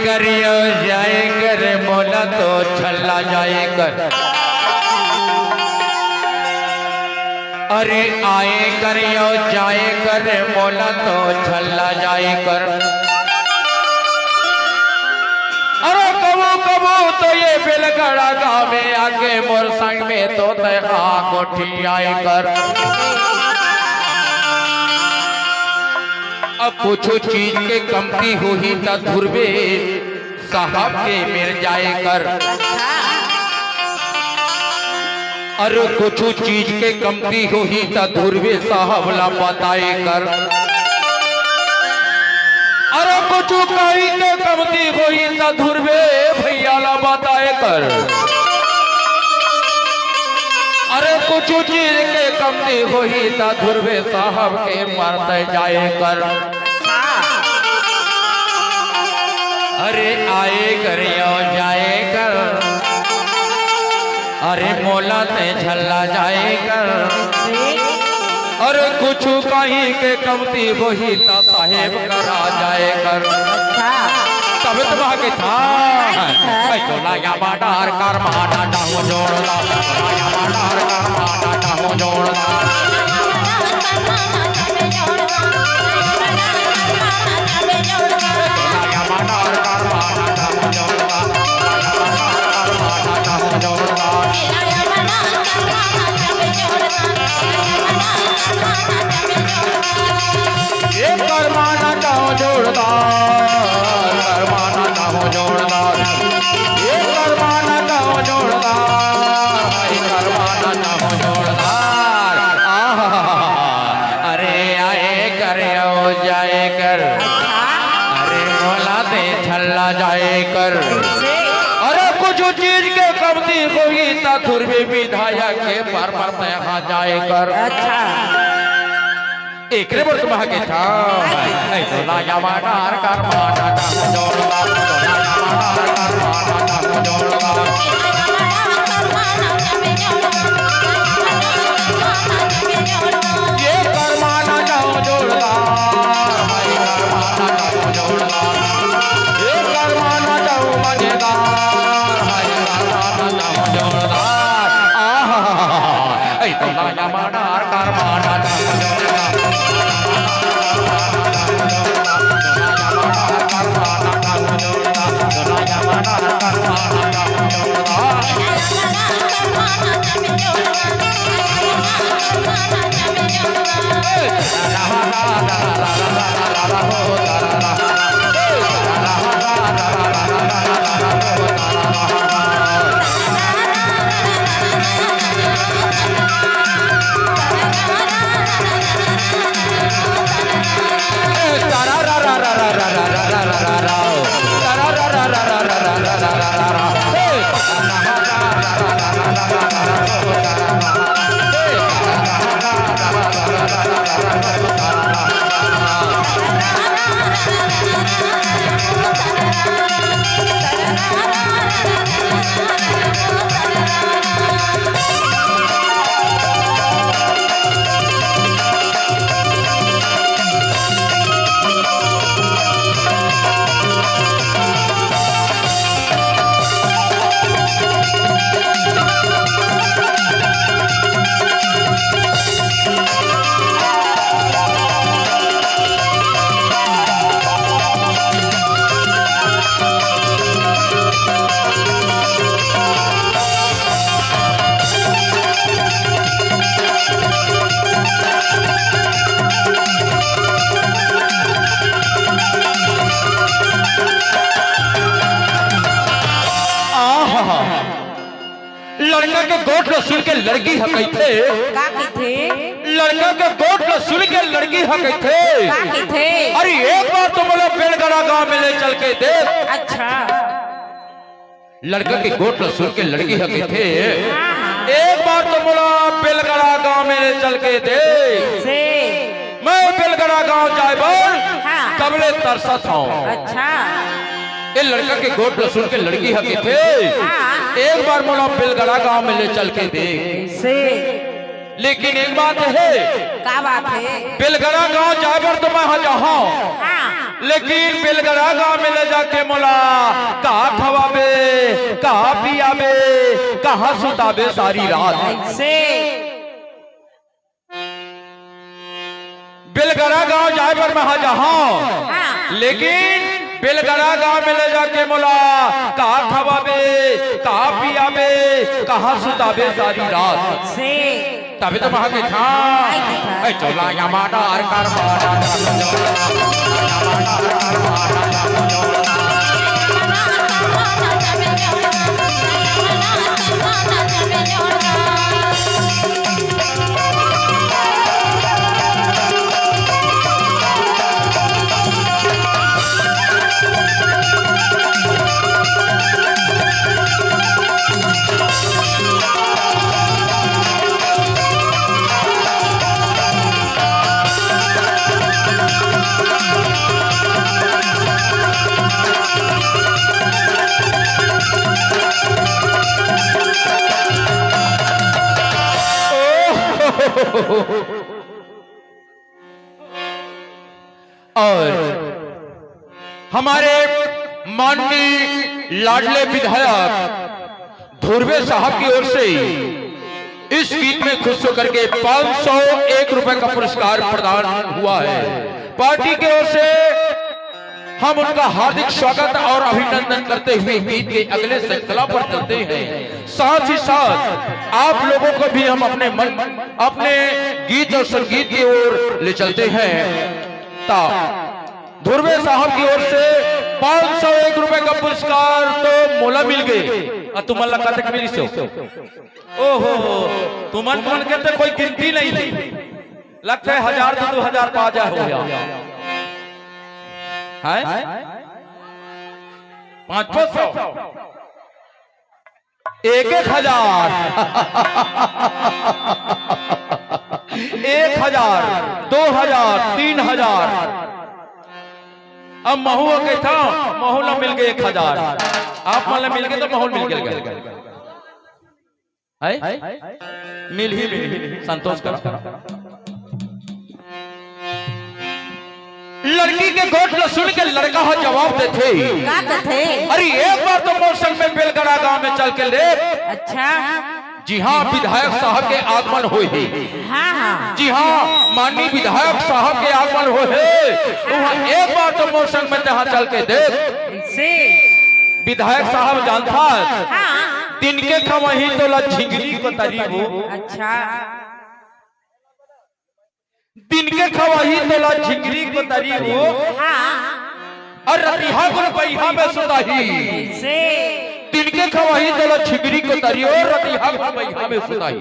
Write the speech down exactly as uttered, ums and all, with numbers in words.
करियो जाए कर, मोला तो छल्ला जाए कर। अरे आए करियो जाए कर, मोला तो छल्ला जाए कर। अरे कभू कभू तो ये बेलगड़ा गाँव में आके मोर संग में तो तैं हा गोठियाए कर। अब कुछु चीज के कमती होही त धुरबे साहब के मेर जाए कर। अरे कुछु चीज के कमती होही त धुरबे साहब ला बताए कर। अरे कुछु कहीं के कमती होही त धुरबे भैया ला बताए कर। अरे कुछु चीज के कमती होही त धुरबे साहब के मरते जाए कर। अरे आए कर यो जाए कर, अरे मोला तैं छल्ला जाए कर। अरे कुछु कहीं के कमती होही त साहेब करा जाए कर। तब तो वहाँ के था। भाई तो लाया माडार कर माना डाहू जोड़दा, लाया माडार कर माना डाहू जोड़दा। एक करमाना गाँव जोड़दार, करमाना गाँव जोड़दार, एक करमाना गाँव जोड़दार, एक करमाना गाँव जोड़दार। आहा, अरे आए कर, आओ जाए कर, अरे मोला तैं छल्ला जाए कर। अरे कुछु चीज के कमती होही त धुरबे विधायक के परमत हा जाए कर। अच्छा। एकरे बर तुम्हां के था। ऐ सोना या माडार कर माना का जोड़दा, सोना या माडार कर माना का जोड़दा। ये करमाना जाओ जोड़दार, भाई करमाना जाओ जोड़दार। ये करमाना जाओ मजेदार, भाई करमाना जाओ जोड़दार। आहा, ऐ तो लाया माडार करमाना जाओ जोड़दार। आहा। लड़का के गोठ ल सुन के लड़की ह कहिथे। का कहिथे? लड़का के गोठ ल सुन के लड़की ह कहिथे। का कहिथे? अरे एक बार तो मोला बेलगड़ा गांव में ले चल के देख। अच्छा। लड़का के गोठ ल सुन के लड़की ह कहिथे, हाँ। एक बार तो मोला बेलगड़ा गांव में ले चल के देख। से। मैं बेलगड़ा गांव जाए बर हाँ। तबले तरसत हंव। अच्छा। ए लड़का के गोठ ल सुन के लड़की ह कहिथे, हाँ। एक बार मोला बेलगड़ा गांव में ले चल के देख। से। लेकिन एक बात हे। का बात हे? बेलगड़ा गांव जाए बर तो मैं हा जाहंव। हाँ। लेकिन बेलगड़ा गांव में ले जाके मोला कहाँ सुताबे सारी रात। ऐसे। बेलगरा गांव जाए बर मैं हा जहां, हाँ। लेकिन बेलगरा गांव में ले जाके मोला का खवाबे, का पियाबे, कहाँ सुताबे सारी रात। से। तभी तो मैं हा के था। आई के था। ए, चोला या माडा अर कर माडा। और हमारे माननीय लाडले विधायक धुर्वे साहब की ओर से इस गीत में खुश होकर के पाँच सौ एक रुपए का पुरस्कार प्रदान हुआ है। पार्टी की ओर से हम उनका हार्दिक स्वागत और अभिनंदन करते हुए गीत के अगले श्रृंखला पर चलते हैं। साथ ही साथ आप लोगों को भी हम अपने मन, अपने गीत और संगीत की ओर ले चलते हैं। ता धुर्वे साहब की ओर से पाँच सौ एक रुपए का पुरस्कार तो मोला मिल गए। अउ तुमन ला कतक मिलिस हो? ओहो हो, तुमन मन के तो कोई गिनती नहीं। लगता है हजार तो दो हजार पा जा हो गया। हैं? पाँच पाँच सौ, एक एक हजार, एक हजार, दो हजार, तीन हजार। अब महू के था, महू ला मिल गए एक हजार। आप मन ला मिल गए तो महू मिल गए। है? मिल ही मिल, संतोष करो। लड़की के गोठ ल सुन के लड़का ह जवाब देथे, का कथे? अरे एक बार तो मोर संग में बेलगरा गांव में चल के देख। अच्छा। जी हाँ, विधायक साहब के आगमन होए हे। हाँ हाँ। जी हाँ, माननीय विधायक साहब के आगमन होए हे। वहाँ एक बार तो मोर संग में तहाँ चल के देख। ऐसे। विधायक साहब जानथा, हाँ। दिन के खवाही तोला झिंगरी कोतरी हो। अच्छा। दिन के खवाही तोला झिंगरी कोतरी हो। हाँ। अउ रतिहा गुन बइहा में सुताही। ऐसे। दिन के खवाही तोला झिंगरी कोतरी हो, रतिहा गुन बइहा में सुताही।